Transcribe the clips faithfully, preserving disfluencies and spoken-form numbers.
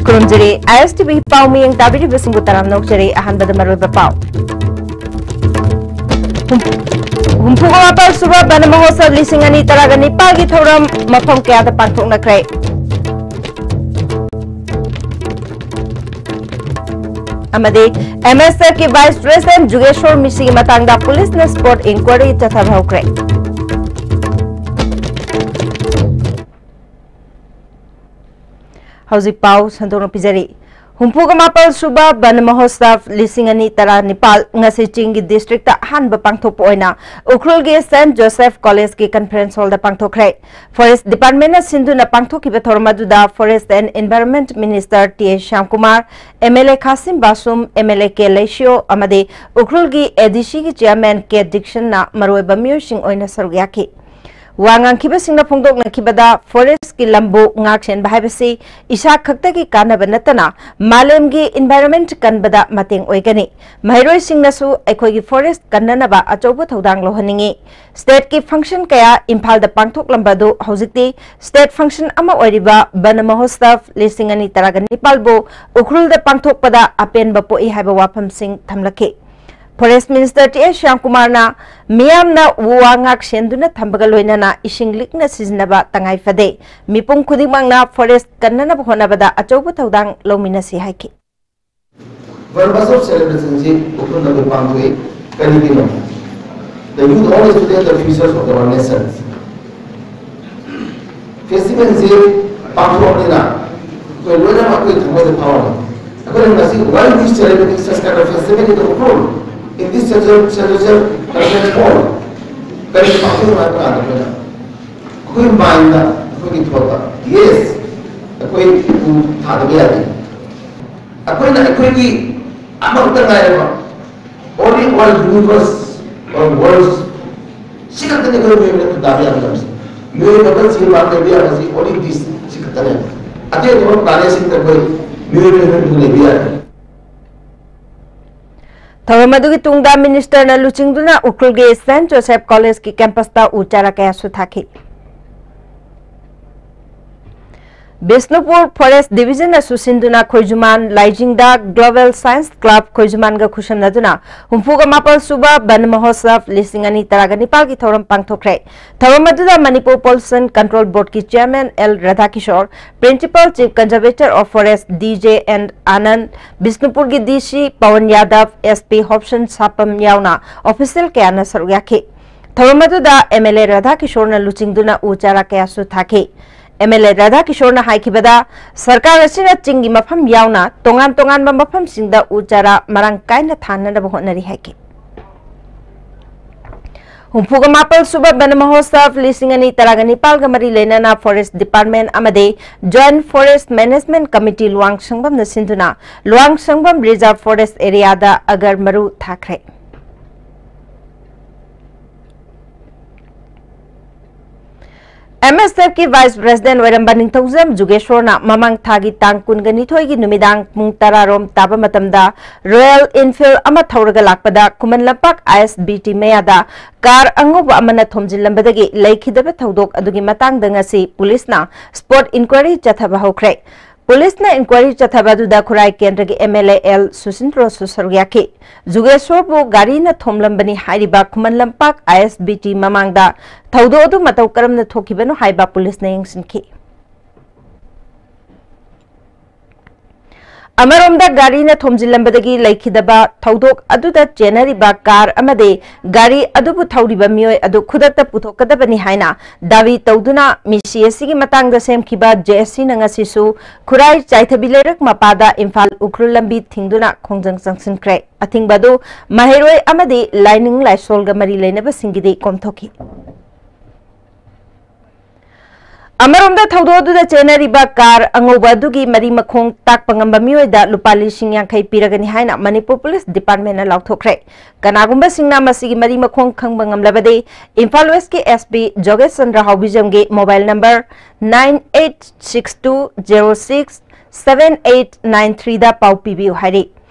ꯈꯨꯔꯨꯝꯖꯔꯤ꯫ ꯑꯥꯏ ꯑꯦꯁ T V ꯄꯥꯎ ꯃꯤꯠꯌꯦꯡ ꯇꯥꯕꯤꯔꯤꯕꯁꯤꯡꯕꯨ ꯇꯔꯥꯝꯅ ꯑꯣꯛꯆꯔꯤ꯫ ꯑꯍꯥꯟꯕꯗ ꯃꯔꯨꯑꯣꯏꯕ ꯄꯥꯎ꯫ ꯍꯨꯝꯐꯨꯒ ꯃꯥꯄꯜ ꯁꯨꯕ ꯕꯟ ꯃꯍꯣꯠꯁꯕ ꯂꯤꯁꯤꯡ ꯑꯅꯤ ꯇꯔꯥꯒ ꯅꯤꯄꯥꯜꯒꯤ ꯊꯧꯔꯝ ꯃꯐꯝ ꯀꯌꯥꯗ ꯄꯥꯡꯊꯣꯛꯅꯈ꯭ꯔꯦ꯫ ꯑꯃꯗꯤ ꯑꯦꯝ ꯑꯦꯁ ꯑꯦꯐꯀꯤ ꯚꯥꯏꯁ ꯄ꯭ꯔꯦꯁꯤꯗꯦꯟꯠ ꯖꯨꯒꯦꯁꯣꯔ ꯃꯤꯁꯤꯒꯤ ꯃꯇꯥꯡꯗ ꯄꯨꯂꯤꯁꯅ ꯁ꯭ꯄꯣꯠ ꯏꯟꯀ꯭ꯋꯥꯏꯔꯤ ꯆꯠꯊꯕ ꯍꯧꯈ꯭ꯔꯦ꯫ ꯍꯧꯖꯤꯛ ꯄꯥꯎ ꯁꯟꯗꯣꯛꯅ ꯄꯤꯖꯔꯤ꯫ ꯍꯨꯝꯐꯨꯒ ꯃꯥꯄꯜ ꯁꯨꯕ ꯕꯟ ꯃꯍꯣꯠꯁꯕ ꯂꯤꯁꯤꯡ ꯑꯅꯤ ꯇꯔꯥꯅꯤꯄꯥꯜ ꯉꯁꯤ ꯆꯤꯡꯒꯤ ꯗꯤꯁꯇ꯭ꯔꯤꯛꯇ ꯑꯍꯥꯟꯕ ꯄꯥꯡꯊꯣꯛꯄ ꯑꯣꯏꯅ ꯎꯈ꯭ꯔꯨꯜꯒꯤ ꯁꯦꯟꯠ ꯖꯣꯁꯦꯐ ꯀꯣꯂꯦꯖꯀꯤ ꯀꯟꯐꯔꯦꯟꯁ ꯍꯣꯜꯗ ꯄꯥꯡꯊꯣꯛꯈ꯭ꯔꯦ꯫ ꯐꯣꯔꯦꯁ ꯗꯤꯄꯥꯔꯠꯃꯦꯟꯠꯅ ꯁꯤꯟꯗꯨꯅ ꯄꯥꯡꯊꯣꯛꯈꯤꯕ ꯊꯧꯔꯝ ꯑꯗꯨꯗ forest and environment minister T A Syamkumar, M L A Khashim Vashum, M L A K Leishiyo ꯑꯃꯗꯤ ꯎꯈ꯭ꯔꯨꯜꯒꯤ ꯑꯦ ꯗꯤ ꯁꯤꯒꯤ ꯆꯤꯌꯥꯔꯃꯦꯟ ꯀꯦ ꯗꯤꯛꯁꯟꯅ ꯃꯔꯨꯑꯣꯏꯕ ꯃꯤꯑꯣꯏꯁꯤꯡ ꯑꯣꯏꯅ ꯁꯔꯨꯛ ꯌꯥꯈꯤ꯫ ꯋꯥ ꯉꯥꯡꯈꯤꯕꯁꯤꯡꯅ ꯐꯣꯡꯗꯣꯛꯅꯈꯤꯕꯗ, ꯐꯣꯔꯦꯁ꯭ꯠꯀꯤ ꯂꯝꯕꯨ ꯉꯥꯛꯁꯦꯟꯕ ꯍꯥꯏꯕꯁꯤ ꯏꯁꯥ ꯈꯛꯇꯒꯤ ꯀꯥꯟꯅꯕ ꯅꯠꯇꯅ ꯃꯥꯂꯦꯝꯒꯤ ꯏꯟꯚꯥꯏꯔꯣꯟꯃꯦꯟꯠ ꯀꯟꯕꯗ ꯃꯇꯦꯡ ꯑꯣꯏꯒꯅꯤ꯫ ꯃꯍꯩꯔꯣꯏꯁꯤꯡꯅꯁꯨ ꯑꯩꯈꯣꯏꯒꯤ ꯐꯣꯔꯦꯁ꯭ꯠ ꯀꯟꯅꯅꯕ ꯑꯆꯧꯕ ꯊꯧꯗꯥꯡ ꯂꯧꯍꯟꯅꯤꯡꯏ꯫ ꯁ꯭ꯇꯦꯠꯀꯤ ꯐꯪꯁꯟ ꯀꯌꯥ ꯏꯝꯐꯥꯜꯗ ꯄꯥꯡꯊꯣꯛꯂꯝꯕ ꯑꯗꯨ ꯍꯧꯖꯤꯛꯇꯤ ꯁ꯭ꯇꯦꯠ ꯐꯪꯁꯟ ꯑꯃ ꯑꯣꯏꯔꯤꯕ ꯕꯟ ꯃꯍꯣꯠꯁꯕ ꯂꯤꯁꯤꯡ ꯑꯅꯤ ꯇꯔꯥꯒ ꯅꯤꯄꯥꯜꯕꯨ ꯎꯈ꯭ꯔꯨꯜꯗ ꯄꯥꯡꯊꯣꯛꯄꯗ ꯑꯄꯦꯟꯕ ꯄꯣꯛꯏ ꯍꯥꯏꯕ ꯋꯥꯐꯝꯁꯤꯡ ꯊꯝꯂꯛꯈꯤ꯫ ꯐꯣꯔꯦꯁ꯭ꯠ ꯃꯤꯅꯤꯁꯇꯔ ꯇꯤ ꯑꯦꯁ ꯁ꯭ꯌꯥꯝꯀꯨꯃꯥꯔꯅ ꯃꯤꯌꯥꯝꯅ ꯎ ꯋꯥ ꯉꯥꯛ ꯁꯦꯟꯗꯨꯅ ꯊꯝꯕꯒ ꯂꯣꯏꯅꯅ ꯏꯁꯤꯡ ꯂꯤꯛꯅ ꯁꯤꯖꯤꯟꯅꯕ ꯇꯉꯥꯏ ꯐꯗꯦ꯫ ꯃꯤꯄꯨꯝ ꯈꯨꯗꯤꯡꯃꯛꯅ ꯐꯣꯔꯦꯁ꯭ꯠ ꯀꯟꯅꯅꯕ ꯍꯣꯠꯅꯕꯗ ꯑꯆꯧꯕ ꯊꯧꯗꯥꯡ ꯂꯧꯃꯤꯟꯅꯁꯤ ꯍꯥꯏꯈꯤ꯫ ꯕꯟ ꯃꯍꯣꯠꯁꯕ ꯁꯦꯂꯦꯕ꯭ꯔꯦꯁꯟꯁꯤ ꯎꯈ꯭ꯔꯨꯜꯗ ꯑꯩꯈꯣꯏ ꯄꯥꯡꯊꯣꯛꯏ꯫ ꯀꯔꯤꯒꯤꯅꯣ? The youth always today the futures of our nation. ꯐꯦꯁꯇꯤꯚꯦꯜꯁꯤ ꯄꯥꯡꯊꯣꯛꯑꯕꯅꯤꯅ ꯑꯩꯈꯣꯏ ꯂꯣꯏꯅꯃꯛ ꯑꯩꯈꯣꯏ ꯊꯃꯣꯏꯗ ꯐꯥꯎꯔꯦ꯫ ꯑꯩꯈꯣꯏꯅ ꯉꯁꯤ why we celebrate such kind of festival in the Ukhrul, in this social, social conference hall? ꯀꯔꯤ ꯄꯥꯡꯊꯣꯛꯏꯅꯣ ꯍꯥꯏꯕ ꯀꯥꯟꯗ ꯑꯩꯈꯣꯏꯅ ꯑꯩꯈꯣꯏ ꯃꯥꯏꯟꯗ, ꯑꯩꯈꯣꯏꯒꯤ ꯊꯣꯠꯇ, ꯌꯦꯁ, ꯑꯩꯈꯣꯏ ꯎ ꯊꯥꯗꯕ ꯌꯥꯗꯦ꯫ ꯑꯩꯈꯣꯏꯅ ꯑꯩꯈꯣꯏꯒꯤ ꯑꯃꯈꯛꯇ ꯉꯥꯏꯔꯕ, only one universe or worlds ꯁꯤ ꯈꯛꯇꯅꯤ ꯑꯩꯈꯣꯏ ꯃꯤꯑꯣꯏꯕꯅ ꯈꯨꯟꯗꯥꯕ ꯌꯥꯒꯗꯕꯁꯤ꯫ ꯃꯤꯑꯣꯏꯕ ꯑꯃ ꯖꯤꯕ ꯄꯥꯟꯕ ꯂꯩꯕ ꯌꯥꯕꯁꯤ only this, ꯁꯤ ꯈꯛꯇꯅꯦ꯫ ꯑꯇꯩ ꯑꯇꯣꯞꯄ planetꯁꯤꯡꯗ ꯑꯩꯈꯣꯏ ꯃꯤꯑꯣꯏꯕꯅ ꯑꯗꯨꯝ ꯂꯩꯕ ꯌꯥꯏ꯫ ꯊꯧꯔꯝ ꯑꯗꯨꯒꯤ ꯇꯨꯡꯗ ꯃꯤꯅꯤꯁꯇꯔꯅ ꯂꯨꯆꯤꯡꯗꯨꯅ ꯎꯈ꯭ꯔꯨꯜꯒꯤ ꯁꯦꯟꯠ ꯖꯣꯁꯦꯐ ꯀꯣꯂꯦꯖꯀꯤ ꯀꯦꯝꯄꯁꯇ ꯎ ꯆꯥꯔꯥ ꯀꯌꯥꯁꯨ ꯊꯥꯈꯤ꯫ ꯕꯤꯁꯅꯨꯄꯨꯔ ꯐꯣꯔꯦꯁ ꯗꯤꯕꯤꯖꯟꯅꯁꯨ ꯁꯤꯟꯗꯨꯅ ꯈꯣꯏꯖꯨꯃꯥꯟ ꯂꯥꯏꯖꯤꯡꯗ ꯒ꯭ꯂꯣꯕꯦꯜ ꯁꯥꯏꯟꯁ ꯀ꯭ꯂꯕ ꯈꯣꯏꯖꯨꯃꯥꯟꯒ ꯈꯨꯠꯁꯝꯅꯗꯨꯅ ꯍꯨꯝꯐꯨꯒ ꯃꯥꯄꯜ ꯁꯨꯕ ꯕꯟ ꯃꯍꯣꯠꯁꯕ ꯂꯤꯁꯤꯡ ꯑꯅꯤ ꯇꯔꯥꯒ ꯅꯤꯄꯥꯜꯒꯤ ꯊꯧꯔꯝ ꯄꯥꯡꯊꯣꯛꯈ꯭ꯔꯦ꯫ ꯊꯧꯔꯝ ꯑꯗꯨꯗ ꯃꯅꯤꯄꯨꯔ ꯄꯣꯂꯨꯁꯟ ꯀꯟꯇ꯭ꯔꯣꯜ ꯕꯣꯔꯗꯀꯤ chairman L Radhakishor, principal chief conservator of forest D J N Anand, ꯕꯤꯁꯅꯨꯄꯨꯔꯒꯤ ꯗꯤ ꯁꯤ ꯄꯋꯟ ꯌꯥꯗꯕ, ꯑꯦꯁ ꯄꯤ ꯍꯣꯞꯁꯟ ꯁꯥꯄꯝ ꯌꯥꯎꯅ ꯑꯣꯐꯤꯁꯤꯌꯦꯜ ꯀꯌꯥꯅ ꯁꯔꯨꯛ ꯌꯥꯈꯤ꯫ ꯊꯧꯔꯝ ꯑꯗꯨꯗ ꯑꯦꯝ ꯑꯦꯜ ꯑꯦ ꯔꯥꯙꯥꯀꯤꯁꯣꯔꯅ ꯂꯨꯆꯤꯡꯗꯨꯅ ꯎ ꯆꯥꯔꯥ ꯀꯌꯥꯁꯨ ꯊꯥꯈꯤ꯫ ꯑꯦꯝ ꯑꯦꯜ ꯑꯦ ꯔꯥꯙꯥꯀꯤꯁꯣꯔꯅ ꯍꯥꯏꯈꯤꯕꯗ, ꯁꯔꯀꯥꯔ ꯑꯁꯤꯅ ꯆꯤꯡꯒꯤ ꯃꯐꯝ ꯌꯥꯎꯅ ꯇꯣꯉꯥꯟ ꯇꯣꯉꯥꯟꯕ ꯃꯐꯝꯁꯤꯡꯗ ꯎ ꯆꯥꯔꯥ ꯃꯔꯥꯡ ꯀꯥꯏꯅ ꯊꯥꯅꯅꯕ ꯍꯣꯠꯅꯔꯤ ꯍꯥꯏꯈꯤ꯫ ꯍꯨꯝꯐꯨꯒ ꯃꯥꯄꯜ ꯁꯨꯕ ꯕꯟ ꯃꯍꯣꯠꯁꯕ ꯂꯤꯁꯤꯡ ꯑꯅꯤ ꯇꯔꯥꯒ ꯅꯤꯄꯥꯜꯒ ꯃꯔꯤ ꯂꯩꯅꯅ ꯐꯣꯔꯦꯁ ꯗꯤꯄꯥꯔꯠꯃꯦꯟ ꯑꯃꯗꯤ ꯖꯣꯏꯟꯠ ꯐꯣꯔꯦꯁ ꯃꯦꯅꯦꯖꯃꯦꯟꯠ ꯀꯃꯤꯇꯤ ꯂꯨꯋꯥꯡꯁꯪꯕꯝꯅ ꯁꯤꯟꯗꯨꯅ ꯂꯨꯋꯥꯡꯁꯪꯕꯝ ꯔꯤꯖꯥꯔꯚ ꯐꯣꯔꯦꯁ ꯑꯦꯔꯤꯌꯥꯗ ꯑꯒꯔ ꯃꯔꯨ ꯊꯥꯈ꯭ꯔꯦ꯫ ꯑꯦꯝ ꯑꯦꯁ ꯑꯦꯐꯀꯤ ꯚꯥꯏꯁ ꯄ꯭ꯔꯦꯁꯤꯗꯦꯟꯠ ꯑꯣꯏꯔꯝꯕ ꯅꯤꯡꯊꯧꯖꯝ ꯖꯨꯒꯦꯁꯣꯔꯅ ꯃꯃꯥꯡ ꯊꯥꯒꯤ ꯇꯥꯡ ꯀꯨꯟꯒ ꯅꯤꯊꯣꯏꯒꯤ ꯅꯨꯃꯤꯗꯥꯡ ꯄꯨꯡ ꯇꯔꯥ ꯔꯣꯝ ꯇꯥꯕ ꯃꯇꯝꯗ ꯔꯣꯌꯦꯜ ꯏꯟꯐꯤꯜꯗ ꯑꯃ ꯊꯧꯔꯒ ꯂꯥꯛꯄꯗ ꯈꯨꯃꯟ ꯂꯝꯄꯥꯛ ꯑꯥꯏ ꯑꯦꯁ ꯕꯤ ꯇꯤ ꯃꯌꯥꯗ ꯀꯥꯔ ꯑꯉꯧꯕ ꯑꯃꯅ ꯊꯣꯝꯖꯤꯜꯂꯝꯕꯗꯒꯤ ꯂꯩꯈꯤꯗꯕ ꯊꯧꯗꯣꯛ ꯑꯗꯨꯒꯤ ꯃꯇꯥꯡꯗ ꯉꯁꯤ ꯄꯨꯂꯤꯁꯅ ꯁ꯭ꯄꯣꯠ ꯏꯟꯀ꯭ꯋꯥꯏꯔꯤ ꯆꯠꯊꯕ ꯍꯧꯈ꯭ꯔꯦ꯫ ꯄꯨꯂꯤꯁꯅ ꯏꯟꯀ꯭ꯋꯥꯏꯔꯤ ꯆꯠꯊꯕ ꯑꯗꯨꯗ ꯈꯨꯔꯥꯏ ꯀꯦꯟꯗ꯭ꯔꯒꯤ ꯑꯦꯝ ꯑꯦꯜ ꯑꯦ ꯑꯦꯜ ꯁꯨꯁꯤꯟꯗ꯭ꯔꯣꯁꯨ ꯁꯔꯨꯛ ꯌꯥꯈꯤ꯫ ꯖꯨꯒꯦꯁꯣꯔꯕꯨ ꯒꯥꯔꯤꯅ ꯊꯣꯝꯂꯝꯕꯅꯤ ꯍꯥꯏꯔꯤꯕ ꯈꯨꯃꯟ ꯂꯝꯄꯥꯛ ꯑꯥꯏ ꯑꯦꯁ ꯕꯤ ꯇꯤ ꯃꯃꯥꯡꯗ ꯊꯧꯗꯣꯛ ꯑꯗꯨ ꯃꯇꯧ ꯀꯔꯝꯅ ꯊꯣꯛꯈꯤꯕꯅꯣ ꯍꯥꯏꯕ ꯄꯨꯂꯤꯁꯅ ꯌꯦꯡꯁꯤꯟꯈꯤ꯫ ꯑꯃꯔꯣꯝꯗ ꯒꯥꯔꯤꯅ ꯊꯣꯝꯖꯤꯜꯂꯝꯕꯗꯒꯤ ꯂꯩꯈꯤꯗꯕ ꯊꯧꯗꯣꯛ ꯑꯗꯨꯗ ꯆꯦꯟꯅꯔꯤꯕ ꯀꯥꯔ ꯑꯃꯗꯤ ꯒꯥꯔꯤ ꯑꯗꯨꯕꯨ ꯊꯧꯔꯤꯕ ꯃꯤꯑꯣꯏ ꯑꯗꯨ ꯈꯨꯗꯛꯇ ꯄꯨꯊꯣꯛꯀꯗꯕꯅꯤ ꯍꯥꯏꯅ ꯗꯥꯕꯤ ꯇꯧꯗꯨꯅ ꯃꯤꯁꯤ ꯑꯁꯤꯒꯤ ꯃꯇꯥꯡꯗ ꯁꯦꯝꯈꯤꯕ ꯖꯦ ꯑꯦꯁ ꯁꯤꯅ ꯉꯁꯤꯁꯨ ꯈꯨꯔꯥꯏ ꯆꯥꯏꯊꯕꯤ ꯂꯩꯔꯛ ꯃꯄꯥꯗ ꯏꯝꯐꯥꯜ ꯎꯈ꯭ꯔꯨꯜ ꯂꯝꯕꯤ ꯊꯤꯡꯗꯨꯅ ꯈꯣꯡꯖꯪ ꯆꯪꯁꯤꯟꯈ꯭ꯔꯦ꯫ ꯑꯊꯤꯡꯕ ꯑꯗꯨ ꯃꯍꯩꯔꯣꯏ ꯑꯃꯗꯤ ꯂꯥꯏꯅꯤꯡ ꯂꯥꯏꯁꯣꯜꯒ ꯃꯔꯤ ꯂꯩꯅꯕꯁꯤꯡꯒꯤꯗꯤ ꯀꯣꯝꯊꯣꯛꯈꯤ꯫ ꯑꯃꯔꯣꯝꯗ, ꯊꯧꯗꯣꯛ ꯑꯗꯨꯗ ꯆꯦꯟꯅꯔꯤꯕ ꯀꯥꯔ ꯑꯉꯧꯕ ꯑꯗꯨꯒꯤ ꯃꯔꯤ ꯃꯈꯣꯡ ꯇꯥꯛꯄ ꯉꯝꯕ ꯃꯤꯑꯣꯏꯗ ꯂꯨꯄꯥ ꯂꯤꯁꯤꯡ ꯌꯥꯡꯈꯩ ꯄꯤꯔꯒꯅꯤ ꯍꯥꯏꯅ ꯃꯅꯤꯄꯨꯔ ꯄꯨꯂꯤꯁ ꯗꯤꯄꯥꯔꯠꯃꯦꯟꯅ ꯂꯥꯎꯊꯣꯛꯈ꯭ꯔꯦ꯫ ꯀꯅꯥꯒꯨꯝꯕꯁꯤꯡꯅ ꯃꯁꯤꯒꯤ ꯃꯔꯤ ꯃꯈꯣꯡ ꯈꯪꯕ ꯉꯝꯂꯕꯗꯤ, ꯏꯝꯐꯥꯜ ꯋꯦꯁꯀꯤ ꯑꯦꯁ ꯄꯤ ꯖꯣꯒꯦꯁ ꯆꯟꯗ꯭ꯔ ꯍꯥꯎꯕꯤꯖꯝꯒꯤ mobile number nine eight six two zero six seven eight nine three ꯗ ꯄꯥꯎ ꯄꯤꯕꯤꯌꯨ ꯍꯥꯏꯔꯤ꯫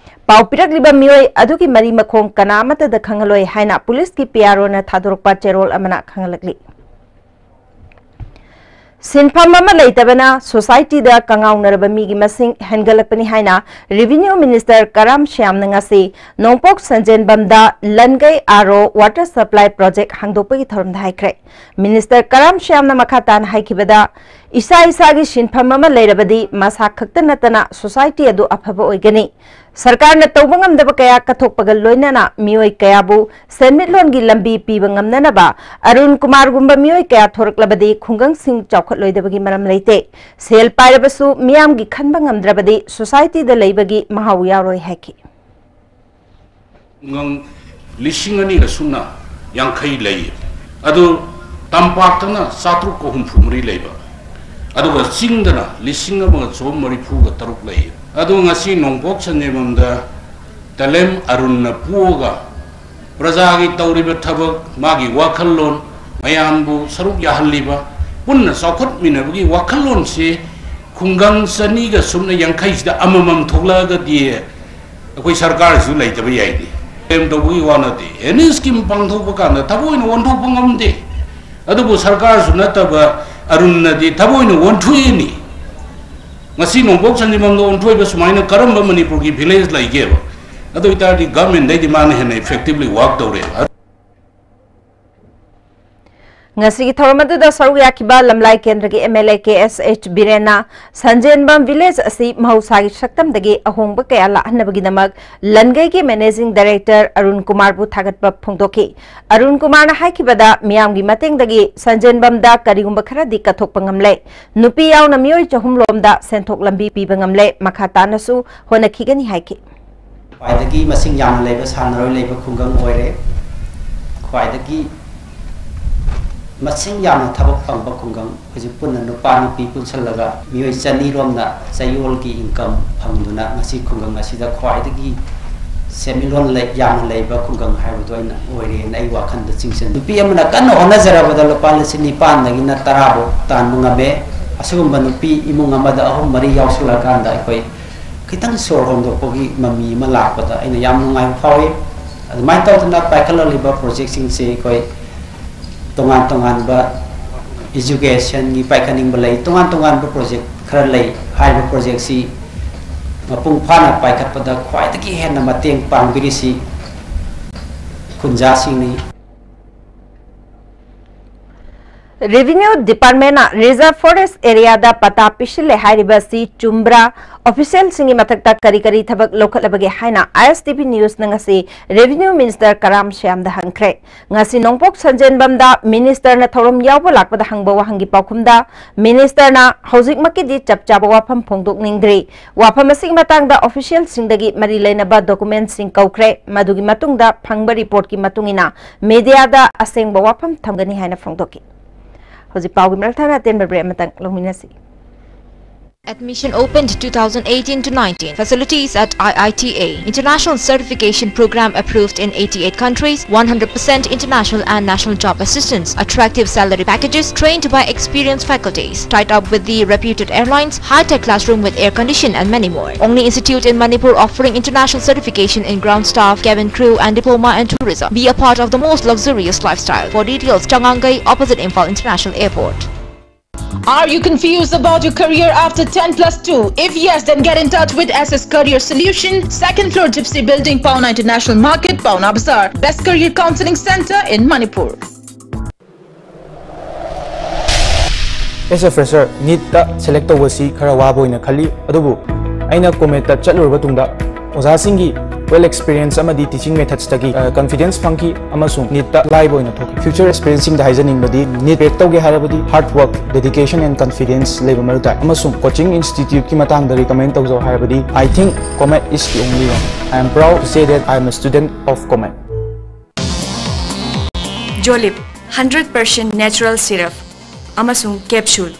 ꯄꯥꯎ ꯄꯤꯔꯛꯂꯤꯕ ꯃꯤꯑꯣꯏ ꯑꯗꯨꯒꯤ ꯃꯔꯤ ꯃꯈꯣꯡ ꯀꯅꯥ ꯑꯃꯠꯇꯗ ꯈꯪꯍꯜꯂꯣꯏ ꯍꯥꯏꯅ ꯄꯨꯂꯤꯁꯀꯤ ꯄꯤ ꯑꯥꯔ ꯑꯣꯅ ꯊꯥꯗꯣꯔꯛꯄ ꯆꯦꯔꯣꯜ ꯑꯃꯅ ꯈꯪꯍꯜꯂꯛꯂꯤ꯫ ꯁꯤꯟꯐꯝ ꯑꯃ ꯂꯩꯇꯕꯅ ꯁꯣꯁꯥꯏꯇꯤꯗ ꯀꯉꯥꯎꯅꯔꯕ ꯃꯤꯒꯤ ꯃꯁꯤꯡ ꯍꯦꯟꯒꯠꯂꯛꯄꯅꯤ ꯍꯥꯏꯅ ꯔꯦꯚꯤꯅ꯭ꯌꯨ ꯃꯤꯅꯤꯁꯇꯔ ꯀꯔꯥꯝ ꯁ꯭ꯌꯥꯝꯅ ꯉꯁꯤ ꯅꯣꯡꯄꯣꯛ ꯁꯟꯖꯦꯟꯕꯝꯗ ꯂꯟꯒꯩ R O water supply project ꯍꯥꯡꯗꯣꯛꯄꯒꯤ ꯊꯧꯔꯝꯗ ꯍꯥꯏꯈ꯭ꯔꯦ꯫ ꯃꯤꯅꯤꯁꯇꯔ ꯀꯔꯥꯝ ꯁ꯭ꯌꯥꯝꯅ ꯃꯈꯥ ꯇꯥꯅ ꯍꯥꯏꯈꯤꯕꯗ, ꯏꯁꯥ ꯏꯁꯥꯒꯤ ꯁꯤꯟꯐꯝ ꯑꯃ ꯂꯩꯔꯕꯗꯤ ꯃꯁꯥ ꯈꯛꯇ ꯅꯠꯇꯅ ꯁꯣꯁꯥꯏꯇꯤ ꯑꯗꯨ ꯑꯐꯕ ꯑꯣꯏꯒꯅꯤ꯫ ꯁꯔꯀꯥꯔꯅ ꯇꯧꯕ ꯉꯝꯗꯕ ꯀꯌꯥ ꯀꯠꯊꯣꯛꯄꯒ ꯂꯣꯏꯅꯅ ꯃꯤꯑꯣꯏ ꯀꯌꯥꯕꯨ ꯁꯦꯟꯃꯤꯠꯂꯣꯟꯒꯤ ꯂꯝꯕꯤ ꯄꯤꯕ ꯉꯝꯅꯅꯕ ꯑꯔꯨꯟ ꯀꯨꯃꯥꯔꯒꯨꯝꯕ ꯃꯤꯑꯣꯏ ꯀꯌꯥ ꯊꯣꯔꯛꯂꯕꯗꯤ ꯈꯨꯡꯒꯪꯁꯤꯡ ꯆꯥꯎꯈꯠꯂꯣꯏꯗꯕꯒꯤ ꯃꯔꯝ ꯂꯩꯇꯦ꯫ ꯁꯦꯜ ꯄꯥꯏꯔꯕꯁꯨ ꯃꯤꯌꯥꯝꯒꯤ ꯈꯟꯕ ꯉꯝꯗ꯭ꯔꯕꯗꯤ ꯁꯣꯁꯥꯏꯇꯤꯗ ꯂꯩꯕꯒꯤ ꯃꯍꯥꯎ ꯌꯥꯎꯔꯣꯏ ꯍꯥꯏꯈꯤ꯫ ꯈꯨꯡꯒꯪ ꯂꯤꯁꯤꯡ ꯑꯅꯤꯒ ꯁꯨꯞꯅ ꯌꯥꯡꯈꯩ ꯂꯩ꯫ ꯑꯗꯨ ꯇꯝꯄꯥꯛꯇꯅ ꯆꯥꯇ꯭ꯔꯨꯛꯀ ꯍꯨꯝꯐꯨ ꯃꯔꯤ ꯂꯩꯕ, ꯑꯗꯨꯒ ꯆꯤꯡꯗꯅ ꯂꯤꯁꯤꯡ ꯑꯃꯒ ꯆꯍꯨꯝ ꯃꯔꯤꯐꯨꯒ ꯇꯔꯨꯛ ꯂꯩ꯫ ꯑꯗꯨ ꯉꯁꯤ ꯅꯣꯡꯄꯣꯛ ꯁꯟꯖꯦꯟꯕꯝꯗ ꯇꯥꯂꯦꯝ ꯑꯔꯨꯟꯅ ꯄꯣꯛꯑꯒ ꯄ꯭ꯔꯖꯥꯒꯤ ꯇꯧꯔꯤꯕ ꯊꯕꯛ, ꯃꯥꯒꯤ ꯋꯥꯈꯜꯂꯣꯟ, ꯃꯌꯥꯝꯕꯨ ꯁꯔꯨꯛ ꯌꯥꯍꯜꯂꯤꯕ, ꯄꯨꯟꯅ ꯆꯥꯎꯈꯠꯃꯤꯟꯅꯕꯒꯤ ꯋꯥꯈꯜꯂꯣꯟꯁꯤ ꯈꯨꯡꯒꯪ ꯆꯅꯤꯒ ꯁꯨꯞꯅ ꯌꯥꯡꯈꯩꯁꯤꯗ ꯑꯃꯃꯝ ꯊꯣꯛꯂꯛꯑꯒꯗꯤ ꯑꯩꯈꯣꯏ ꯁꯔꯀꯥꯔꯁꯨ ꯂꯩꯇꯕ ꯌꯥꯏꯅꯤ꯫ ꯀ꯭ꯂꯦꯝ ꯇꯧꯕꯒꯤ ꯋꯥ ꯅꯠꯇꯦ, ꯑꯦꯅꯤ ꯁ꯭ꯀꯤꯝ ꯄꯥꯡꯊꯣꯛꯄ ꯀꯥꯟꯗ ꯊꯕꯛ ꯑꯣꯏꯅ ꯑꯣꯟꯊꯣꯛꯄ ꯉꯝꯗꯦ꯫ ꯑꯗꯨꯕꯨ ꯁꯔꯀꯥꯔꯁꯨ ꯅꯠꯇꯕ ꯑꯔꯨꯟꯅꯗꯤ ꯊꯕꯛ ꯑꯣꯏꯅ ꯑꯣꯟꯊꯣꯛꯏꯅꯤ꯫ ꯉꯁꯤ ꯅꯣꯡꯄꯣꯛ ꯁꯟꯖꯦꯟꯕꯝꯗ ꯑꯣꯟꯊꯣꯛꯏꯕ ꯁꯨꯃꯥꯏꯅ ꯀꯔꯝꯕ ꯃꯅꯤꯄꯨꯔꯒꯤ ꯚꯤꯂꯦꯖ ꯂꯩꯒꯦꯕ? ꯑꯗꯨ ꯑꯣꯏꯇꯥꯔꯗꯤ ꯒꯚꯔꯟꯃꯦꯟꯗꯩꯗꯤ ꯃꯥꯅ ꯍꯦꯟꯅ ꯏꯐꯦꯛꯇꯤꯚꯂꯤ ꯋꯥꯔꯛ ꯇꯧꯔꯦ꯫ ꯉꯁꯤꯒꯤ ꯊꯧꯔꯝ ꯑꯗꯨꯗ ꯁꯔꯨꯛ ꯌꯥꯈꯤꯕ ꯂꯝꯂꯥꯏ ꯀꯦꯟꯗ꯭ꯔꯒꯤ M L A K S H ꯕꯤꯔꯦꯟꯅ ꯁꯟꯖꯦꯟꯕꯝ ꯚꯤꯂꯦꯖ ꯑꯁꯤ ꯃꯍꯧꯁꯥꯒꯤ ꯁꯛꯇꯝꯗꯒꯤ ꯑꯍꯣꯡꯕ ꯀꯌꯥ ꯂꯥꯛꯍꯟꯅꯕꯒꯤꯗꯃꯛ ꯂꯟꯒꯩꯒꯤ ꯃꯦꯅꯦꯖꯤꯡ ꯗꯥꯏꯔꯦꯛꯇꯔ ꯑꯔꯨꯟ ꯀꯨꯃꯥꯔꯕꯨ ꯊꯥꯒꯠꯄ ꯐꯣꯡꯗꯣꯛꯈꯤ꯫ ꯑꯔꯨꯟ ꯀꯨꯃꯥꯔꯅ ꯍꯥꯏꯈꯤꯕꯗ, ꯃꯤꯌꯥꯝꯒꯤ ꯃꯇꯦꯡꯗꯒꯤ ꯁꯟꯖꯦꯟꯕꯝꯗ ꯀꯔꯤꯒꯨꯝꯕ ꯈꯔꯗꯤ ꯀꯠꯊꯣꯛꯄ ꯉꯝꯂꯦ꯫ ꯅꯨꯄꯤ ꯌꯥꯎꯅ ꯃꯤꯑꯣꯏ ꯆꯍꯨꯝ ꯔꯣꯝꯗ ꯁꯦꯟꯊꯣꯛ ꯂꯝꯕꯤ ꯄꯤꯕ ꯉꯝꯂꯦ꯫ ꯃꯈꯥ ꯇꯥꯅꯁꯨ ꯍꯣꯠꯅꯈꯤꯒꯅꯤ ꯍꯥꯏꯈꯤ꯫ ꯈ꯭ꯋꯥꯏꯗꯒꯤ ꯃꯁꯤꯡ ꯌꯥꯝꯅ ꯂꯩꯕ ꯁꯥꯟꯅꯔꯣꯏ ꯂꯩꯕ ꯈꯨꯡꯒꯪ ꯑꯣꯏꯔꯦ꯫ ꯈ꯭ꯋꯥꯏꯗꯒꯤ ꯃꯁꯤꯡ ꯌꯥꯝꯅ ꯊꯕꯛ ꯐꯪꯕ ꯈꯨꯡꯒꯪ, ꯍꯧꯖꯤꯛ ꯄꯨꯟꯅ ꯅꯨꯄꯥ ꯅꯨꯄꯤ ꯄꯨꯟꯁꯤꯜꯂꯒ ꯃꯤꯑꯣꯏ ꯆꯅꯤ ꯔꯣꯝꯅ ꯆꯌꯣꯜꯒꯤ income ꯐꯪꯗꯨꯅ ꯉꯁꯤ ꯈꯨꯡꯒꯪ ꯑꯁꯤꯗ ꯈ꯭ꯋꯥꯏꯗꯒꯤ ꯁꯦꯟꯃꯤꯠꯂꯣꯟ ꯂꯩ-, ꯌꯥꯝꯅ ꯂꯩꯕ ꯈꯨꯡꯒꯪ ꯍꯥꯏꯕꯗꯨ ꯑꯩꯅ ꯑꯣꯏꯔꯦꯅ ꯑꯩ ꯋꯥꯈꯜꯗ ꯆꯤꯡꯁꯤꯟ꯫ ꯅꯨꯄꯤ ꯑꯃꯅ ꯀꯟꯅ ꯍꯣꯠꯅꯖꯔꯕꯗ ꯂꯨꯄꯥ ꯂꯤꯁꯤꯡ ꯅꯤꯄꯥꯟꯗꯒꯤꯅ ꯇꯔꯥ ꯐꯥꯎ ꯇꯥꯟꯕ ꯉꯝꯃꯦ꯫ ꯑꯁꯤꯒꯨꯝꯕ ꯅꯨꯄꯤ ꯏꯃꯨꯡ ꯑꯃꯗ ꯑꯍꯨꯝ ꯃꯔꯤ ꯌꯥꯎꯁꯜꯂꯀꯥꯟꯗ ꯑꯩꯈꯣꯏ ꯈꯤꯇꯪ ꯁꯣꯔ ꯍꯣꯟꯗꯣꯛꯄꯒꯤ ꯃꯃꯤ ꯑꯃ ꯂꯥꯛꯄꯗ ꯑꯩꯅ ꯌꯥꯝ ꯅꯨꯡꯉꯥꯏꯕ ꯐꯥꯎꯏ꯫ ꯑꯗꯨꯃꯥꯏꯅ ꯇꯧꯗꯅ ꯄꯥꯏꯈꯠꯂꯛꯂꯤꯕ project ꯁꯤꯡꯁꯦ ꯑꯩꯈꯣꯏ ꯇꯣꯉꯥꯟ ꯇꯣꯉꯥꯟꯕ education ꯒꯤ ꯄꯥꯏꯈꯠꯅꯤꯡꯕ ꯂꯩ, ꯇꯣꯉꯥꯟ ꯇꯣꯉꯥꯟꯕ project ꯈꯔ ꯂꯩ꯫ ꯍꯥꯏꯔꯤꯕ project ꯁꯤ ꯃꯄꯨꯡ ꯐꯥꯅ ꯄꯥꯏꯈꯠꯄꯗ ꯈ꯭ꯋꯥꯏꯗꯒꯤ ꯍꯦꯟꯅ ꯃꯇꯦꯡ ꯄꯥꯡꯕꯤꯔꯤꯁꯤ ꯈꯨꯟꯖꯥꯁꯤꯡꯅꯤ꯫ Revenue Department ꯅ Reserve Forest Area ꯗ ꯄꯇꯥ ꯄꯤꯁꯤꯜꯂꯦ ꯍꯥꯏꯔꯤꯕ ꯑꯁꯤ ꯆꯨꯝꯕ꯭ꯔꯥ? Official ꯁꯤꯡꯒꯤ ꯃꯊꯛꯇ ꯀꯔꯤ ꯀꯔꯤ ꯊꯕꯛ ꯂꯧꯈꯠꯂꯕꯒꯦ ꯍꯥꯏꯅ I S T V News ꯅ ꯉꯁꯤ Revenue Minister ꯀꯔꯥꯝ ꯁ꯭ꯌꯥꯝꯗ ꯍꯪꯈ꯭ꯔꯦ꯫ ꯉꯁꯤ ꯅꯣꯡꯄꯣꯛ ꯁꯟꯖꯦꯟꯕꯝꯗ Minister ꯅ ꯊꯧꯔꯝ ꯌꯥꯎꯕ ꯂꯥꯛꯄꯗ ꯍꯪꯕ ꯋꯥꯍꯪꯒꯤ ꯄꯥꯎꯈꯨꯝꯗ Minister ꯅ ꯍꯧꯖꯤꯛꯃꯛꯀꯤꯗꯤ ꯆꯞ ꯆꯥꯕ ꯋꯥꯐꯝ ꯐꯣꯡꯗꯣꯛꯅꯤꯡꯗ꯭ꯔꯤ꯫ ꯋꯥꯐꯝ ꯑꯁꯤꯒꯤ ꯃꯇꯥꯡꯗ official ꯁꯤꯡꯗꯒꯤ ꯃꯔꯤ ꯂꯩꯅꯕ document ꯁꯤꯡ ꯀꯧꯈ꯭ꯔꯦ꯫ ꯃꯗꯨꯒꯤ ꯃꯇꯨꯡꯗ ꯐꯪꯕ report ꯀꯤ ꯃꯇꯨꯡ ꯏꯟꯅ media ꯗ ꯑꯁꯦꯡꯕ ꯋꯥꯐꯝ ꯊꯝꯒꯅꯤ ꯍꯥꯏꯅ ꯐꯣꯡꯗꯣꯛꯈꯤ꯫ ꯍꯧꯖꯤꯛ ꯄꯥꯎꯒꯤ ꯃꯔꯛ ꯊꯠꯅ ꯑꯇꯦꯟꯕ break ꯑꯃꯇꯪ ꯂꯧꯃꯤꯟꯅꯁꯤ꯫ Admission open to two thousand eighteen to nineteen. Facilities at I I T A. International certification program approved in eighty-eight countries, one hundred percent international and national job assistance, attractive salary packages, trained by experienced faculties, tied up with the reputed airlines, high-tech classroom with air condition and many more. Only institute in Manipur offering international certification in ground staff, cabin crew and diploma and tourism. Be a part of the most luxurious lifestyle. For details, Changangai, opposite Imphal International Airport. Are you confused about your career after ten plus two? If yes, then get in touch with S S Career Solution, second floor Gypsy Building, Paona International Market, Paona Bazaar. Best career counseling center in Manipur. As a fresher, NEET ꯇ select ꯇꯧꯕꯁꯤ ꯈꯔ ꯋꯥꯕ ꯑꯣꯏꯅ ꯈꯜꯂꯤ, ꯑꯗꯨꯕꯨ ꯑꯩꯅ COMET ꯇ ꯆꯠꯂꯨꯔꯕ ꯇꯨꯡꯗ ꯑꯣꯖꯥꯁꯤꯡꯒꯤ well experience ꯑꯃꯗꯤ teaching methods ꯇꯒꯤ, ꯑ, confidence ꯐꯪꯈꯤ ꯑꯃꯁꯨꯡ NEET ꯇ ꯂꯥꯏꯕ ꯑꯣꯏꯅ ꯊꯣꯛꯈꯤ꯫ Future aspirant ꯁꯤꯡꯗ ꯍꯥꯏꯖꯅꯤꯡꯕꯗꯤ NEET crack ꯇꯧꯒꯦ ꯍꯥꯏꯔꯕꯗꯤ hard work, dedication and confidence ꯂꯩꯕ ꯃꯔꯨ ꯇꯥꯏ ꯑꯃꯁꯨꯡ coaching institute ꯀꯤ ꯃꯇꯥꯡꯗ recommend ꯇꯧꯖꯧ ꯍꯥꯏꯔꯕꯗꯤ I think COMET is the only one. I am proud to say that I am a student of COMET. Jolip, hundred percent natural syrup ꯑꯃꯁꯨꯡ capsule.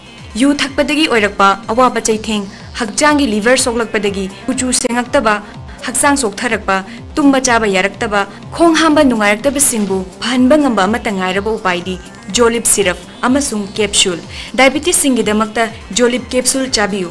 U ꯊꯛꯄꯗꯒꯤ ꯑꯣꯏꯔꯛꯄ ꯑꯋꯥꯕ ꯆꯩꯊꯦꯡ, ꯍꯛꯆꯥꯡꯒꯤ ꯂꯤꯚꯔ ꯁꯣꯛꯂꯛꯄꯗꯒꯤ ꯀꯨꯆꯨ ꯁꯦꯡꯉꯛꯇꯕ, ꯍꯛꯆꯥꯡ ꯆꯣꯛꯊꯔꯛꯄ, ꯇꯨꯝꯕ ꯆꯥꯕ ꯌꯥꯔꯛꯇꯕ, ꯈꯣꯡ ꯍꯥꯝꯕ ꯅꯨꯡꯉꯥꯏꯔꯛꯇꯕꯁꯤꯡꯕꯨ ꯐꯍꯟꯕ ꯉꯝꯕ ꯑꯃꯠꯇ ꯉꯥꯏꯔꯕ ꯎꯄꯥꯏꯗꯤ ꯖꯣꯂꯤꯞ ꯁꯤꯔꯞ ꯑꯃꯁꯨꯡ ꯀꯦꯞꯁꯨꯜ꯫ ꯗꯥꯏꯕꯤꯇꯤꯁꯁꯤꯡꯒꯤꯗꯃꯛꯇ ꯖꯣꯂꯤꯞ ꯀꯦꯞꯁꯨꯜ ꯆꯥꯕꯤꯌꯨ꯫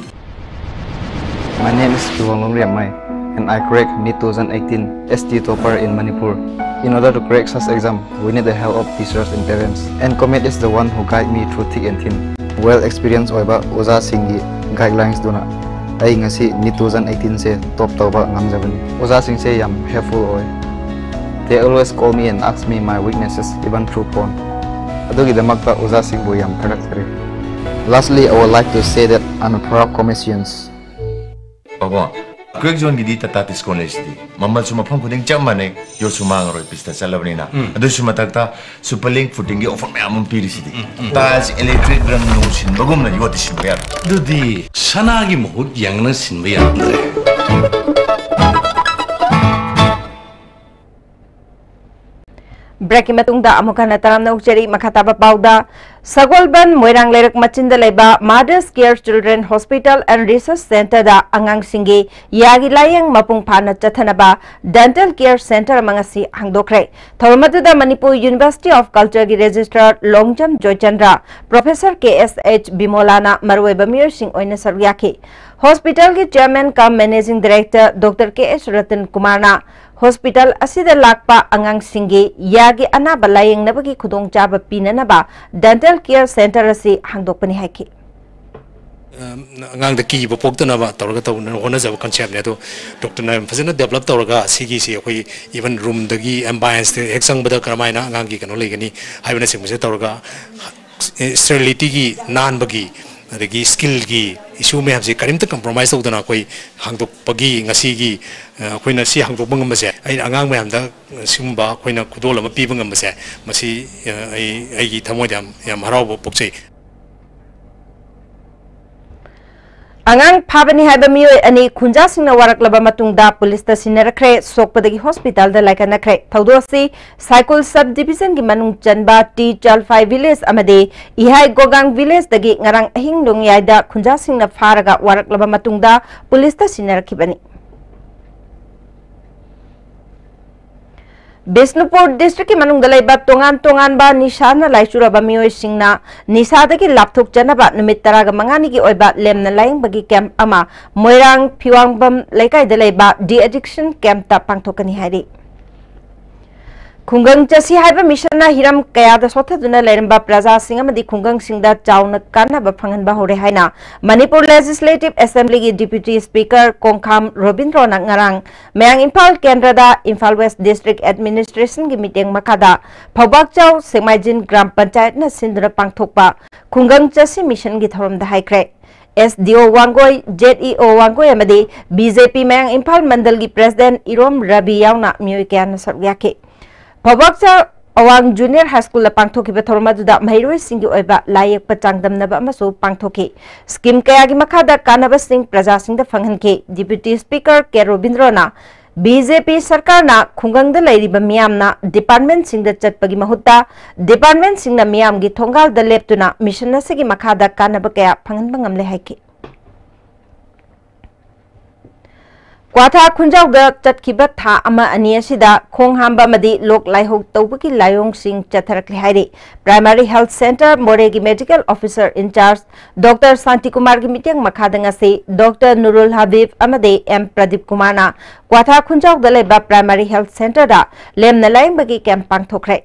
My name is Kiwonglong Riammai, and I cracked NEET two thousand eighteen S T topper in Manipur. In order to crack such exam, we need the help of teachers and parents. And Comet is the one who guide me through thick and thin. Well experienced ꯑꯣꯏꯕ ꯑꯣꯖꯥꯁꯤꯡꯒꯤ guidelines ꯗꯨꯅ ꯑꯩ ꯉꯁꯤ NEET two thousand eighteen ꯁꯦ top ꯇꯧꯕ ꯉꯝꯖꯕꯅꯤ꯫ ꯑꯣꯖꯥꯁꯤꯡꯁꯦ ꯌꯥꯝ helpful ꯑꯣꯏ꯫ They always call me and ask me my weaknesses, even through phone. ꯑꯗꯨꯒꯤꯗꯃꯛꯇ ꯑꯣꯖꯥꯁꯤꯡꯕꯨ ꯌꯥꯝ ꯊꯥꯒꯠꯆꯔꯤ꯫ Lastly, I would like to say that I'm a proud Cometians. ꯄꯥꯕꯣ, ꯀ꯭ꯔꯦꯛ ꯖꯣꯟꯒꯤꯗꯤ ꯇꯥꯇꯥ ꯇꯤꯁꯀꯣꯟ ꯂꯩꯁꯤꯗꯤ꯫ ꯃꯃꯜꯁꯨ ꯃꯐꯝ ꯈꯨꯗꯤꯡ ꯆꯞ ꯃꯥꯟꯅꯩ, ꯌꯣꯠꯁꯨ ꯃꯥꯡꯉꯔꯣꯏ ꯄꯤꯁꯇ ꯆꯠꯂꯕꯅꯤꯅ꯫ ꯑꯗꯨꯁꯨ ꯃꯊꯛꯇ ꯁꯨꯄꯔ ꯂꯤꯡ ꯐꯨꯇꯤꯡꯒꯤ ꯑꯣꯐꯔ ꯃꯌꯥꯝ ꯑꯃ ꯄꯤꯔꯤꯁꯤꯗꯤ꯫ ꯇꯥꯏꯜꯁ ꯏꯂꯦꯛꯇ꯭ꯔꯤꯛ ꯔꯪ ꯅꯨꯡ ꯁꯤꯟꯕꯒꯨꯝꯅ ꯌꯣꯠꯇꯤ ꯁꯤꯟꯕ ꯌꯥꯔꯣꯏ꯫ ꯑꯗꯨꯗꯤ ꯁꯅꯥꯒꯤ ꯃꯍꯨꯠ ꯌꯦꯡꯅ ꯁꯤꯟꯕ ꯌꯥꯔꯝꯗ꯭ꯔꯦ꯫ ꯕ꯭ꯔꯦꯛꯀꯤ ꯃꯇꯨꯡꯗ ꯑꯃꯨꯛ ꯍꯟꯅ ꯇꯔꯥꯝꯅ ꯑꯣꯛꯆꯔꯤ꯫ ꯃꯈꯥ ꯇꯥꯕ ꯄꯥꯎꯗ, ꯁꯒꯣꯜꯕꯟ ꯃꯣꯏꯔꯥꯡ ꯂꯩꯔꯛ ꯃꯆꯤꯟꯗ ꯂꯩꯕ Mother's Care Children Hospital and Research Centerꯗ ꯑꯉꯥꯡꯁꯤꯡꯒꯤ ꯌꯥꯒꯤ ꯂꯥꯌꯦꯡ ꯃꯄꯨꯡ ꯐꯥꯅ ꯆꯠꯊꯅꯕ Dental Care Center ꯑꯃ ꯉꯁꯤ ꯍꯥꯡꯗꯣꯛꯈ꯭ꯔꯦ꯫ ꯊꯧꯔꯝ ꯑꯗꯨꯗ ꯃꯅꯤꯄꯨꯔ University of Cultureꯒꯤ Registrar Longjam Joychandra, Professor K S H ꯕꯤꯃꯣꯂꯥꯅ ꯃꯔꯨꯑꯣꯏꯕ ꯃꯤꯑꯣꯏꯁꯤꯡ ꯑꯣꯏꯅ ꯁꯔꯨꯛ ꯌꯥꯈꯤ꯫ Hospitalꯒꯤ Chairman cum Managing Director Doctor ꯀꯦ ꯑꯦꯁ ꯔꯇꯟ ꯀꯨꯃꯥꯔꯅ hospital ꯑꯁꯤꯗ ꯂꯥꯛꯄ ꯑꯉꯥꯡꯁꯤꯡꯒꯤ ꯌꯥꯒꯤ ꯑꯅꯥꯕ ꯂꯥꯌꯦꯡꯅꯕꯒꯤ ꯈꯨꯗꯣꯡꯆꯥꯕ ꯄꯤꯅꯅꯕ Dental Care Center ꯑꯁꯤ ꯍꯥꯡꯗꯣꯛꯄꯅꯤ ꯍꯥꯏꯈꯤ꯫ ꯑꯉꯥꯡꯗ ꯀꯤꯕ ꯄꯣꯛꯇꯅꯕ ꯇꯧꯔꯒ ꯇꯧꯅ ꯍꯣꯠꯅꯖꯕ conceptꯅꯦ꯫ ꯑꯗꯣ doctorꯅ ꯐꯖꯅ develop ꯇꯧꯔꯒ ꯁꯤꯒꯤꯁꯤ ꯑꯩꯈꯣꯏ even roomꯗꯒꯤ ambienceꯇ ꯍꯦꯛ ꯆꯪꯕꯗ ꯀꯔꯝꯍꯥꯏꯅ ꯑꯉꯥꯡꯒꯤ ꯀꯩꯅꯣ ꯂꯩꯒꯅꯤ ꯍꯥꯏꯕꯅꯆꯤꯡꯕꯁꯦ ꯇꯧꯔꯒ sterilityꯒꯤ, ꯅꯥꯟꯕꯒꯤ, ꯑꯗꯒꯤ skillꯒꯤ issue ꯃꯌꯥꯝꯁꯦ ꯀꯔꯤꯝꯇ compromise ꯇꯧꯗꯅ ꯑꯩꯈꯣꯏ ꯍꯥꯡꯗꯣꯛꯄꯒꯤ ꯉꯁꯤꯒꯤ, ꯑ, ꯑꯩꯈꯣꯏꯅ ꯁꯤ ꯍꯥꯡꯗꯣꯛꯄ ꯉꯝꯕꯁꯦ, ꯑꯩꯅ ꯑꯉꯥꯡ ꯃꯌꯥꯝꯗ ꯁꯤꯒꯨꯝꯕ ꯑꯩꯈꯣꯏꯅ ꯈꯨꯗꯣꯜ ꯑꯃ ꯄꯤꯕ ꯉꯝꯕꯁꯦ, ꯃꯁꯤ, ꯑ, ꯑꯩ, ꯑꯩꯒꯤ ꯊꯃꯣꯏꯗ ꯌꯥꯝ, ꯌꯥꯝ ꯍꯔꯥꯎꯕ ꯄꯣꯛꯆꯩ꯫ ꯑꯉꯥꯡ ꯐꯥꯕꯅꯤ ꯍꯥꯏꯕ ꯃꯤꯑꯣꯏ ꯑꯅꯤ ꯈꯨꯟꯖꯥꯁꯤꯡꯅ ꯋꯥꯔꯛꯂꯕ ꯃꯇꯨꯡꯗ ꯄꯨꯂꯤꯁꯇ ꯁꯤꯟꯅꯔꯛꯈ꯭ꯔꯦ, ꯁꯣꯛꯄꯗꯒꯤ ꯍꯣꯁꯄꯤꯇꯥꯜꯗ ꯂꯥꯏꯀꯠꯅꯈ꯭ꯔꯦ꯫ ꯊꯧꯗꯣꯛ ꯑꯁꯤ ꯁꯥꯏꯀꯨꯜ ꯁꯕ ꯗꯤꯕꯤꯖꯟꯒꯤ ꯃꯅꯨꯡ ꯆꯟꯕ ꯇꯤ ꯆꯥꯜꯐꯥꯏ ꯚꯤꯂꯦꯖ ꯑꯃꯗꯤ ꯏꯍꯥꯏ ꯒꯣꯒꯥꯡ ꯚꯤꯂꯦꯖꯇꯒꯤ ꯉꯔꯥꯡ ꯑꯍꯤꯡ ꯅꯣꯡꯌꯥꯏꯗ ꯈꯨꯟꯖꯥꯁꯤꯡꯅ ꯐꯥꯔꯒ ꯋꯥꯔꯛꯂꯕ ꯃꯇꯨꯡꯗ ꯄꯨꯂꯤꯁꯇ ꯁꯤꯟꯅꯔꯛꯈꯤꯕꯅꯤ꯫ ꯕꯤꯁꯅꯨꯄꯨꯔ ꯗꯤꯁꯇ꯭ꯔꯤꯛꯀꯤ ꯃꯅꯨꯡꯗ ꯂꯩꯕ ꯇꯣꯉꯥꯟ ꯇꯣꯉꯥꯟꯕ ꯅꯤꯁꯥꯅ ꯂꯥꯏꯆꯨꯔꯕ ꯃꯤꯑꯣꯏꯁꯤꯡꯅ ꯅꯤꯁꯥꯗꯒꯤ ꯂꯥꯞꯊꯣꯛꯆꯅꯕ ꯅꯨꯃꯤꯠ ꯇꯔꯥꯒ ꯃꯉꯥꯅꯤꯒꯤ ꯑꯣꯏꯕ ꯂꯦꯝꯅ ꯂꯥꯌꯦꯡꯕꯒꯤ ꯀꯦꯝꯞ ꯑꯃ ꯃꯣꯏꯔꯥꯡ ꯐꯤꯋꯥꯡꯕꯝ ꯂꯩꯀꯥꯏꯗ ꯂꯩꯕ ꯗꯤ ꯑꯦꯗꯤꯛꯁꯟ ꯀꯦꯝꯞꯇ ꯄꯥꯡꯊꯣꯛꯀꯅꯤ ꯍꯥꯏꯔꯤ꯫ ꯈꯨꯡꯒꯪ ꯆꯠꯁꯤ ꯍꯥꯏꯕ ꯃꯤꯁꯟꯅ ꯍꯤꯔꯝ ꯀꯌꯥꯗ ꯁꯣꯠꯊꯗꯨꯅ ꯂꯩꯔꯝꯕ ꯄ꯭ꯔꯖꯥꯁꯤꯡ ꯑꯃꯗꯤ ꯈꯨꯡꯒꯪꯁꯤꯡꯗ ꯆꯥꯎꯅ ꯀꯥꯟꯅꯕ ꯐꯪꯍꯟꯕ ꯍꯧꯔꯦ ꯍꯥꯏꯅ ꯃꯅꯤꯄꯨꯔ ꯂꯦꯖꯤꯁꯂꯦꯇꯤꯚ ꯑꯦꯁꯦꯝꯕ꯭ꯂꯤꯒꯤ ꯗꯤꯄ꯭ꯌꯨꯇꯤ ꯁ꯭ꯄꯤꯀꯔ ꯀꯣꯡꯈꯥꯝ ꯔꯣꯕꯤꯟꯗ꯭ꯔꯣꯅ ꯉꯔꯥꯡ ꯃꯌꯥꯡ ꯏꯝꯐꯥꯜ ꯀꯦꯟꯗ꯭ꯔꯗ ꯏꯝꯐꯥꯜ ꯋꯦꯁ ꯗꯤꯁꯇ꯭ꯔꯤꯛ ꯑꯦꯗꯃꯤꯅꯤꯁꯇ꯭ꯔꯦꯁꯟꯒꯤ ꯃꯤꯠꯌꯦꯡ ꯃꯈꯥꯗ ꯐꯧꯕꯥꯛꯆꯥꯎ ꯁꯦꯛꯃꯥꯏꯖꯤꯟ ꯒ꯭ꯔꯥꯝ ꯄꯟꯆꯥꯌꯠꯅ ꯁꯤꯟꯗꯨꯅ ꯄꯥꯡꯊꯣꯛꯄ ꯈꯨꯡꯒꯪ ꯆꯠꯁꯤ ꯃꯤꯁꯟꯒꯤ ꯊꯧꯔꯝꯗ ꯍꯥꯏꯈ꯭ꯔꯦ꯫ ꯑꯦꯁ ꯗꯤ ꯑꯣ ꯋꯥꯡꯒꯣꯏ, ꯖꯦꯗ ꯏ ꯑꯣ ꯋꯥꯡꯒꯣꯏ ꯑꯃꯗꯤ ꯕꯤ ꯖꯦ ꯄꯤ ꯃꯌꯥꯡ ꯏꯝꯐꯥꯜ ꯃꯟꯗꯜꯒꯤ ꯄ꯭ꯔꯦꯁꯤꯗꯦꯟꯠ ꯏꯔꯣꯝ ꯔꯕꯤ ꯌꯥꯎꯅ ꯃꯤꯑꯣꯏ ꯀꯌꯥꯅ ꯁꯔꯨꯛ ꯌꯥꯈꯤ꯫ ꯐꯧꯕꯥꯛꯆꯥꯎ ꯑꯋꯥꯡ ꯖꯨꯅꯤꯌꯔ ꯍꯥꯏ ꯁ꯭ꯀꯨꯜꯗ ꯄꯥꯡꯊꯣꯛꯈꯤꯕ ꯊꯧꯔꯝ ꯑꯗꯨꯗ ꯃꯍꯩꯔꯣꯏꯁꯤꯡꯒꯤ ꯑꯣꯏꯕ ꯂꯥꯏ ꯌꯦꯛꯄ ꯆꯥꯡꯗꯝꯅꯕ ꯑꯃꯁꯨ ꯄꯥꯡꯊꯣꯛꯈꯤ꯫ ꯁ꯭ꯀꯤꯝ ꯀꯌꯥꯒꯤ ꯃꯈꯥꯗ ꯀꯥꯟꯅꯕꯁꯤꯡ ꯄ꯭ꯔꯖꯥꯁꯤꯡꯗ ꯐꯪꯍꯟꯈꯤ꯫ ꯗꯤꯄ꯭ꯌꯨꯇꯤ ꯁ꯭ꯄꯤꯀꯔ ꯀꯦ ꯔꯣꯕꯤꯟꯗ꯭ꯔꯣꯅ ꯕꯤ ꯖꯦ ꯄꯤ ꯁꯔꯀꯥꯔꯅ ꯈꯨꯡꯒꯪꯗ ꯂꯩꯔꯤꯕ ꯃꯤꯌꯥꯝꯅ ꯗꯤꯄꯥꯔꯠꯃꯦꯟꯠꯁꯤꯡꯗ ꯆꯠꯄꯒꯤ ꯃꯍꯨꯠꯇ ꯗꯤꯄꯥꯔꯠꯃꯦꯟꯠꯁꯤꯡꯅ ꯃꯤꯌꯥꯝꯒꯤ ꯊꯣꯡꯒꯥꯜꯗ ꯂꯦꯞꯇꯨꯅ ꯃꯤꯁꯟ ꯑꯁꯤꯒꯤ ꯃꯈꯥꯗ ꯀꯥꯟꯅꯕ ꯀꯌꯥ ꯐꯪꯍꯟꯕ ꯉꯝꯂꯦ ꯍꯥꯏꯈꯤ꯫ ꯀ꯭ꯋꯥꯊꯥ ꯈꯨꯟꯖꯥꯎꯗ ꯆꯠꯈꯤꯕ ꯊꯥ ꯑꯃ ꯑꯅꯤ ꯑꯁꯤꯗ ꯈꯣꯡ ꯍꯥꯝꯕ ꯑꯃꯗꯤ ꯂꯣꯛ ꯂꯥꯏꯍꯧ ꯇꯧꯕꯒꯤ ꯂꯥꯏꯑꯣꯡꯁꯤꯡ ꯆꯠꯊꯔꯛꯂꯦ ꯍꯥꯏꯔꯤ ꯄ꯭ꯔꯥꯏꯃꯥꯔꯤ ꯍꯦꯜꯊ ꯁꯦꯟꯇꯔ ꯃꯣꯔꯦꯒꯤ ꯃꯦꯗꯤꯀꯦꯜ ꯑꯣꯐꯤꯁꯔ ꯏꯟꯆꯥꯔꯖ ꯗꯣꯛꯇꯔ ꯁꯥꯟꯇꯤ ꯀꯨꯃꯥꯔꯒꯤ ꯃꯤꯠꯌꯦꯡ ꯃꯈꯥꯗ ꯉꯁꯤ ꯗꯣꯛꯇꯔ ꯅꯨꯔꯨꯜ ꯍꯕꯤꯕ ꯑꯃꯗꯤ ꯑꯦꯝ ꯄ꯭ꯔꯗꯤꯞ ꯀꯨꯃꯥꯔꯅ ꯀ꯭ꯋꯥꯊꯥ ꯈꯨꯟꯖꯥꯎꯗ ꯂꯩꯕ ꯄ꯭ꯔꯥꯏꯃꯥꯔꯤ ꯍꯦꯜꯊ ꯁꯦꯟꯇꯔꯗ ꯂꯦꯝꯅ ꯂꯥꯌꯦꯡꯕꯒꯤ ꯀꯦꯝꯞ ꯄꯥꯡꯊꯣꯛꯈ꯭ꯔꯦ꯫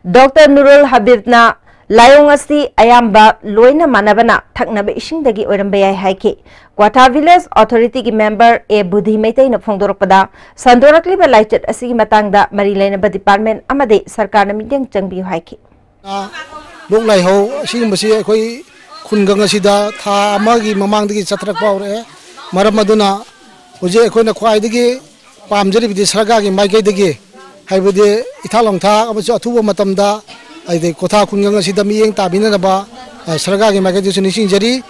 ꯗꯣꯛꯇꯔ ꯅꯨꯔꯨꯜ ꯍꯕꯤꯕꯅ ꯂꯥꯏꯑꯣꯡ ꯑꯁꯤ ꯑꯌꯥꯝꯕ ꯂꯣꯏꯅ ꯃꯥꯟꯅꯕꯅ ꯊꯛꯅꯕ ꯏꯁꯤꯡꯗꯒꯤ ꯑꯣꯏꯔꯝꯕ ꯌꯥꯏ ꯍꯥꯏꯈꯤ꯫ ꯀ꯭ꯋꯥꯊꯥ ꯚꯤꯂꯦꯖ ꯑꯣꯊꯣꯔꯤꯇꯤꯒꯤ ꯃꯦꯝꯕꯔ ꯑꯦ ꯕꯨꯙꯤ ꯃꯩꯇꯩꯅ ꯐꯣꯡꯗꯣꯔꯛꯄꯗ, ꯁꯟꯗꯣꯔꯛꯂꯤꯕ ꯂꯥꯏꯆꯠ ꯑꯁꯤꯒꯤ ꯃꯇꯥꯡꯗ ꯃꯔꯤ ꯂꯩꯅꯕ ꯗꯤꯄꯥꯔꯠꯃꯦꯟꯠ ꯑꯃꯗꯤ ꯁꯔꯀꯥꯔꯅ ꯃꯤꯠꯌꯦꯡ ꯆꯪꯕꯤꯌꯨ ꯍꯥꯏꯈꯤ꯫ ꯂꯣꯛ ꯂꯥꯏꯍꯧ ꯑꯁꯤꯒꯨꯝꯕꯁꯤ ꯑꯩꯈꯣꯏ ꯈꯨꯟꯒꯪ ꯑꯁꯤꯗ ꯊꯥ ꯑꯃꯒꯤ ꯃꯃꯥꯡꯗꯒꯤ ꯆꯠꯊꯔꯛꯄ ꯍꯧꯔꯛꯑꯦ꯫ ꯃꯔꯝ ꯑꯗꯨꯅ ꯍꯧꯖꯤꯛ ꯑꯩꯈꯣꯏꯅ ꯈ꯭ꯋꯥꯏꯗꯒꯤ ꯄꯥꯝꯖꯔꯤꯕꯗꯤ ꯁꯔꯀꯥꯔꯒꯤ ꯃꯥꯏꯀꯩꯗꯒꯤ, ꯍꯥꯏꯕꯗꯤ ꯏꯊꯥ ꯂꯣꯡꯊꯥ ꯑꯃꯁꯨ ꯑꯊꯨꯕ ꯃꯇꯝꯗ, ꯍꯥꯏꯗꯤ ꯀꯣꯊꯥ ꯈꯨꯡꯒꯪ ꯑꯁꯤꯗ ꯃꯤꯠꯌꯦꯡ ꯇꯥꯕꯤꯅꯅꯕ, ꯑ, ꯁꯔꯀꯥꯔꯒꯤ ꯃꯥꯏꯀꯩꯗꯁꯨ ꯅꯤꯡꯁꯤꯡꯖꯔꯤ꯫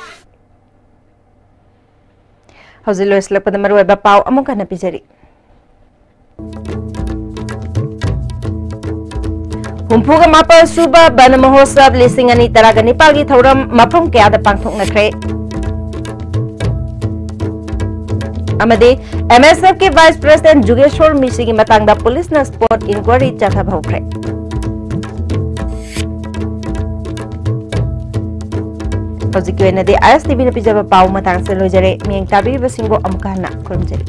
ꯍꯧꯖꯤꯛ ꯂꯣꯏꯁꯤꯜꯂꯛꯄꯗ ꯃꯔꯨꯑꯣꯏꯕ ꯄꯥꯎ ꯑꯃꯨꯛ ꯍꯟꯅ ꯄꯤꯖꯔꯤ꯫ ꯍꯨꯝꯐꯨꯒ ꯃꯥꯄꯜ ꯁꯨꯕ ꯕꯟ ꯃꯍꯣꯠꯁꯕ ꯂꯤꯁꯤꯡ ꯑꯅꯤ ꯇꯔꯥꯒ ꯅꯤꯄꯥꯜꯒꯤ ꯊꯧꯔꯝ ꯃꯐꯝ ꯀꯌꯥꯗ ꯄꯥꯡꯊꯣꯛꯅꯈ꯭ꯔꯦ꯫ ꯑꯃꯗꯤ M S F ꯀꯤ Vice President ꯖꯨꯒꯦꯁꯣꯔ ꯃꯤꯁꯤꯒꯤ ꯃꯇꯥꯡꯗ ꯄꯨꯂꯤꯁꯅ spot inquiry ꯆꯠꯊꯕ ꯍꯧꯈ꯭ꯔꯦ꯫ ꯍꯧꯖꯤꯛꯀꯤ ꯑꯣꯏꯅꯗꯤ I S T V ꯅ ꯄꯤꯖꯕ ꯄꯥꯎ ꯃꯇꯥꯡꯁꯤꯗ ꯂꯣꯏꯖꯔꯦ꯫ ꯃꯤꯠꯌꯦꯡ ꯇꯥꯕꯤꯔꯤꯕꯁꯤꯡꯕꯨ ꯑꯃꯨꯛꯀ ꯍꯟꯅ ꯈꯨꯔꯨꯝꯖꯔꯤ꯫